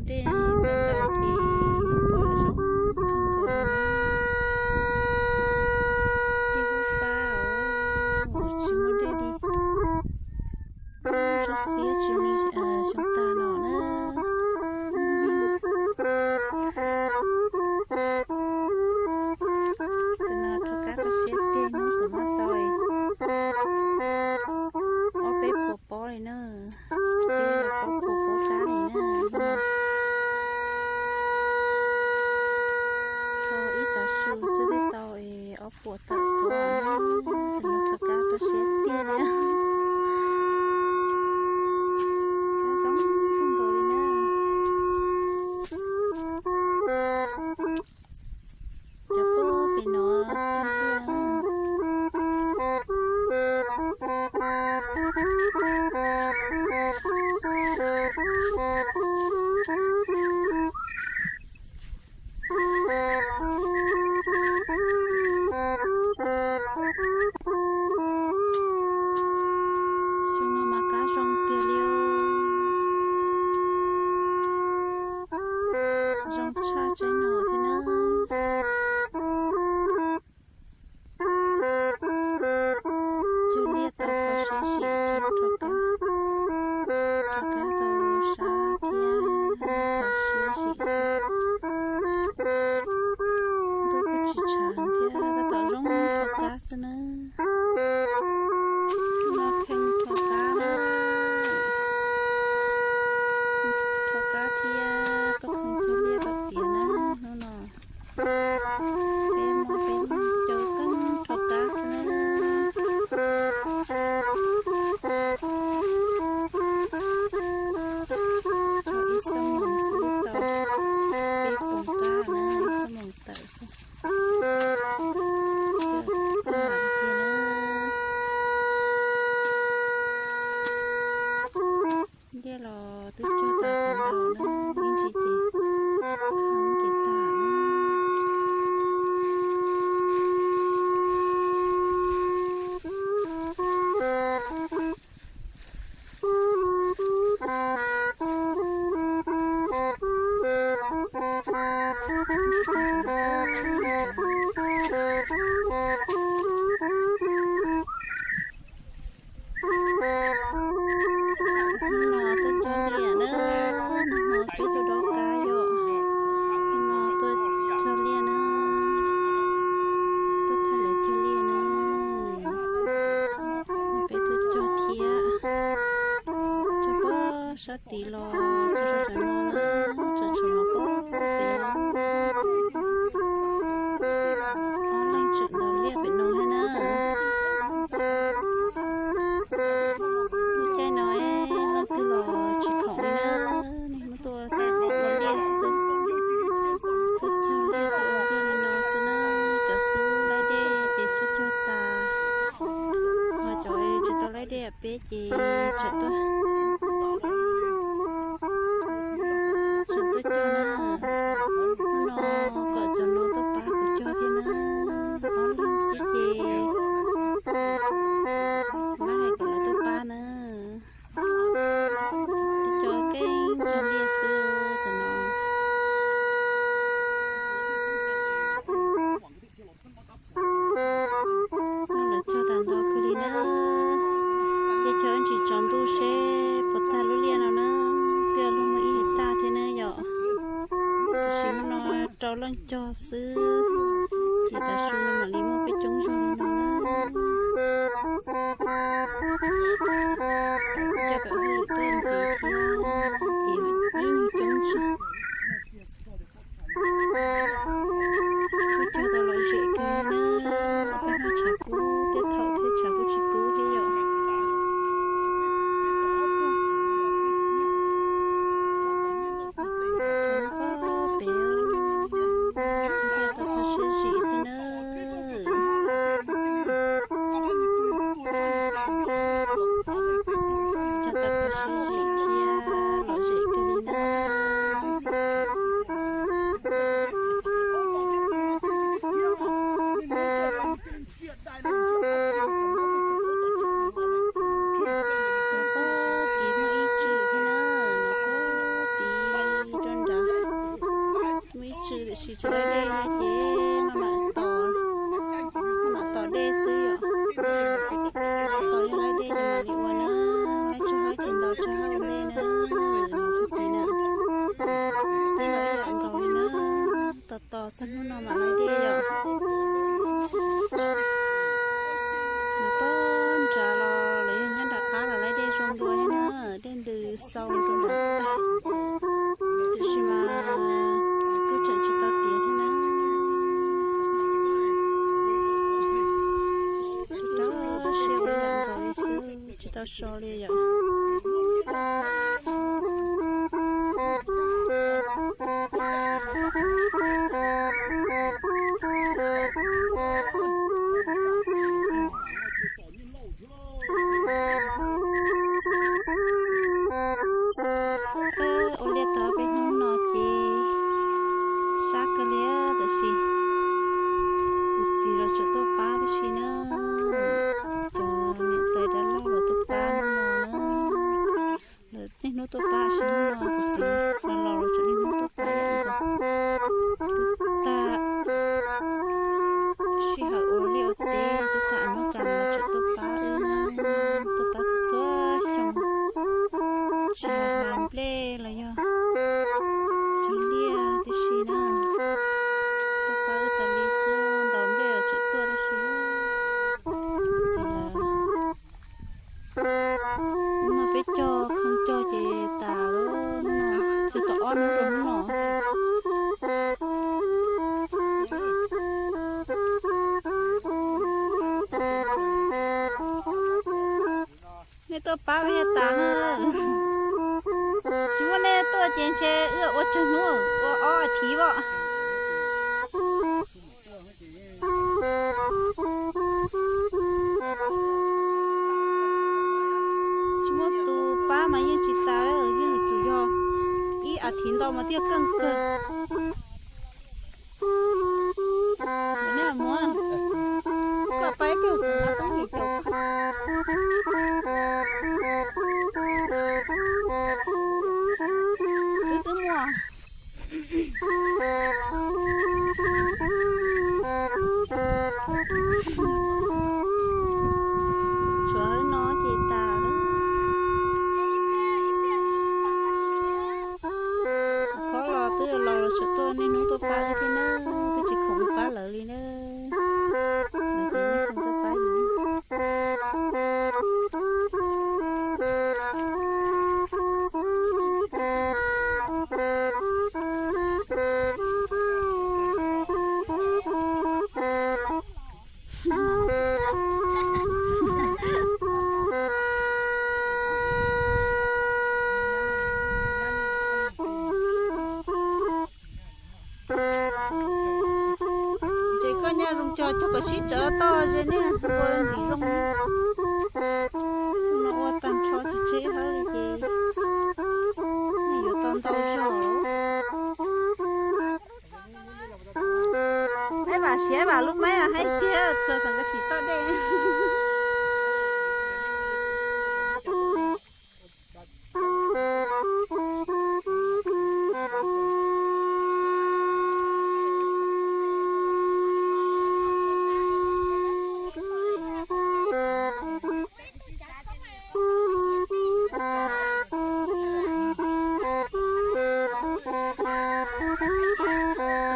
Dej tau nrau ces pom zoo kawg nkaus li. Dej hub fab os, tsis muaj dej li. Tsob xiab tsis zoo li xyoo tas no na. Tus no rho kab rau siab tiag, hnub xaum mab tau ob peb puas pob li na. Peb los pob puas pob kab li na. Rho ib tav su xwb twb tau ob puas tawm pob. Tus no rho kab rau siab tiag li. Kab zoo kawg nkaus li na. Cov pob pem no cog liaj. Xyoo no mas kab zoo tiag li os. Zoo tshaj tseeb no thiab na. Cog liaj tau kho siab sim thiab rho kab, rho kab tau sab thiab kho siab sim xwb. Ntuj kuj tsis tshav thiab, tab tom zoo rho kab xwb na. No kheej rho kab na, rho kab thiab tuaj phoov cog liaj kom tiav na hnub no. Peb hmoob peb caug kheej rho kab xwb na. Rho ib xuab moos xwb tau peb puas kab na, ib xuab moos tawm xwb. Cog tag tiag na. Liaj los twb cog tau qhov ntau na, ib ntsis ces kheej ces tag na. Hnub no tuaj cog liaj na, hnub no peb tuaj dob kab yom. Hnub no tuaj cog liaj na, tuaj thaij lawv cog liaj na. Peb tuaj cog thiab, cog pob sab tid los txog sab cov no na, tseem tshuav no pob pem. Ob leeg tseem ntaus liaj pem no thiab na. Lub caij no leej twg los tsis khoom li na, nej muab tuaj ua liaj xwb. Tuaj cog liaj tuaj ua liaj li no xwb na, cov xub laij dej ces xub cog tas, ho cov tsis tau laij dej peb ces tseem tuaj, tseem tuaj cog na. Hnub no kom cov no tuaj pab kuv cog thiab na, ob leeg xwb ces mam hais kom lawv tuaj pab na. Cov keeb cog liaj xwb cov no. Lawv cog tas ntau kawg li na, ces cog ib ntsis tsaus ntuj seb puas tag lub liaj no na, twb luag muaj ib hlis tag thiab na yom. Tiam sis hnub no rau leej cog xwb, ces tav su no mam li muaj peb coob zog li no na. Cog pem hauj lwm tuaj ntxiv thiab, ces ib nyuag coob zog. Kuj cog tau lom zem kawg li na, peb no tshav kub tej thaum thiab tshav kuj tsis kub thiab yom. Peb cog liaj tau qhov siab zim xwb nawb. Tsis laib dej ces no mam tos, no mam tos dej xwb yom. Tos yog laib dej ces mam li ua na. Laib tsawg hauj ces ntaus tsawg hauj ua ntej na. Mus tus tid na, twb los ib yam nkaus li na. Tos tos txog hnub no mam laib dej yom. Nram pab nrad los lawv yog nyob nram qab los laib dej zoo dua thiab na, dej ntws xau rau nram tag. Tiam sis mas kuj tseem tsis tau tiav thiab na. Rau siab ua yam nkaus li xwb, tsis tau so li yom. Ua liaj tau peb hnub no ces sab kawg li, tab sis kuv txiv los tseem tuaj pab tib si na. Cov niam tais dab laug los tuaj pab hnub no na. Lawv niaj hnub tuaj pab, tab sis hnub no kuv txiv los los lawv tseem niaj hnub tuaj pab yom. Twb tag sij hawm ua liaj ua teb, twb tag hnub kas los tseem tuaj pab wb na, tuaj pab txhua txhua xyoo. Tsis hais nplej los yog cog liaj tib si na, tuaj pab wb tas li xwb, ntaus nplej los tseem tuaj tib si. Txiv lawv no peb cog kheej cog ces tas lawm, cog tau ob hnub rau hnub no. Nej tuaj pab me tas, tsis muaj nej tuaj ces ntshe wb ua tsawg hnub, ua ob as thiv os. Tsis muaj tus pab mas yeej tsis tas, yeej yuav tsum yog ib as thiv ntau mas thiaj keej kawg. Mus, koj pab ib pliag kuv muab tub nkim caum. Wb twb muaj tshuav hauv no ces tas lawm. Kuv phob los twb los los tseem tuaj niaj hnub tuaj pab wb thiab na, twb tsis khoom pab lawv li na. Lawv ces niaj xyoo tuaj pab yus. Ces koj nyob zoo cog cog kom sib rawv toj ze niaj ua ntxim zoo. Xyoo no ua tag nrho tsis tseg hauj li ces nej yuav tau ntau zog. Peb vam siab vam lub maib haib tiag txog xeem Kav Xim toj dej.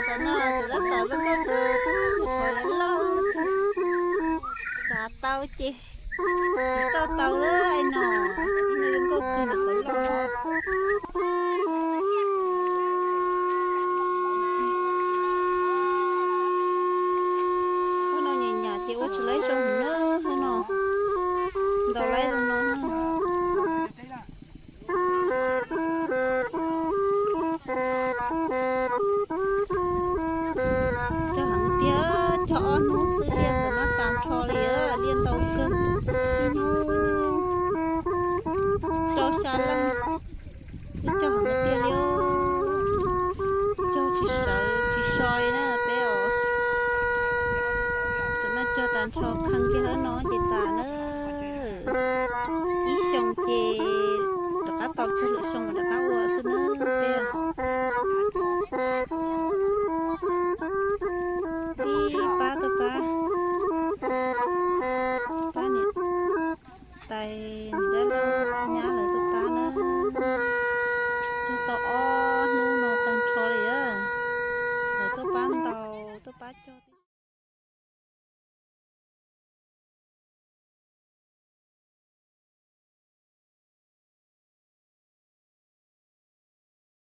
Tam no kuv tab tom zoo nkauj kawg, qhov loj, xav tau ces tau tau lawm no, ib no zoo nkauj kawg nws qhov loj. Hnub no nyam nyam ces ua tsis laib zoo na, hnub no ntaus laib zoo no. Cog heev tiag, cog ob hnub xwb liaj txawm mab tas nrho li, liaj ntau kawg. Ib hnub rau xya leej